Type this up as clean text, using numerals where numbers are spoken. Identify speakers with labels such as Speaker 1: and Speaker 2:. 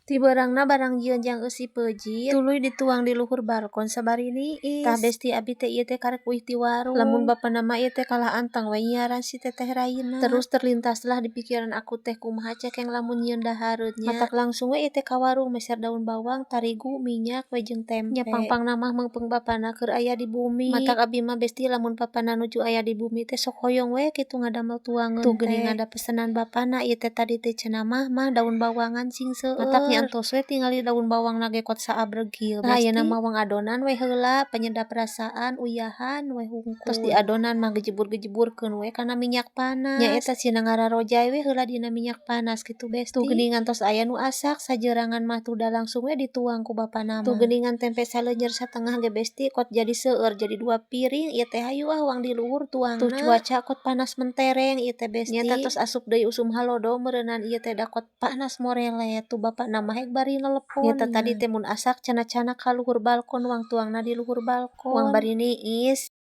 Speaker 1: Ti beurangna barang jieun jang eusi peujit, tuluy dituang di luhur balkon sabari niis. Tah, Besti, abi teh ieu teh karek uih ti warung. Lamun bapana mah ieu teh kalah anteng we nyiaran si Teteh Raina. Terus terlintaslah di pikiran aku teh, kumaha cekeng lamun nyieun dahareun nya. Matak langsung we ieu teh ka warung meser daun bawang, tarigu, minyak we jeung tempe. Nya pang-pangna mah meungpeung bapana keur aya di bumi. Matak abi mah, Besti, lamun bapana nuju aya di bumi teh sok hoyong we kitu ngadamel tuangeun. Tuh geuningan da pesenan bapana ieu teh tadi teh cenah mah mah daun bawangan sing seueur. Matak nya entos we tingali daun bawangna ge kot saabreg kieu. Tah, ayeuna mah wang adonan we heula, penyedap rasaan, uyahan we hungkul. Tos diadonan mah gejebur-gejeburkeun we kana minyak panas. Nya eta cenah ngararojay we heula dina minyak panas kitu, Besti. Tuh geuningan tos aya nu asak sajerangan mah, tuh da langsung we dituang ku bapana mah. Tuh geuningan tempe saleunyer satengah ge, Besti, kot jadi seueur, jadi dua piring ieu teh. Hayu ah, wang di luhur tuangna. Tuh cuaca kot panas mentereng ieu teh, Besti. Nya tos asup deui usum halodo meureunan ieu teh, da kot panas morelet. Tuh bapana mah hek bari nelepon. Nya tadi teh mun asak cenah-cenah ka luhur balkon, wang tuangna di luhur balkon. Wang bari niis.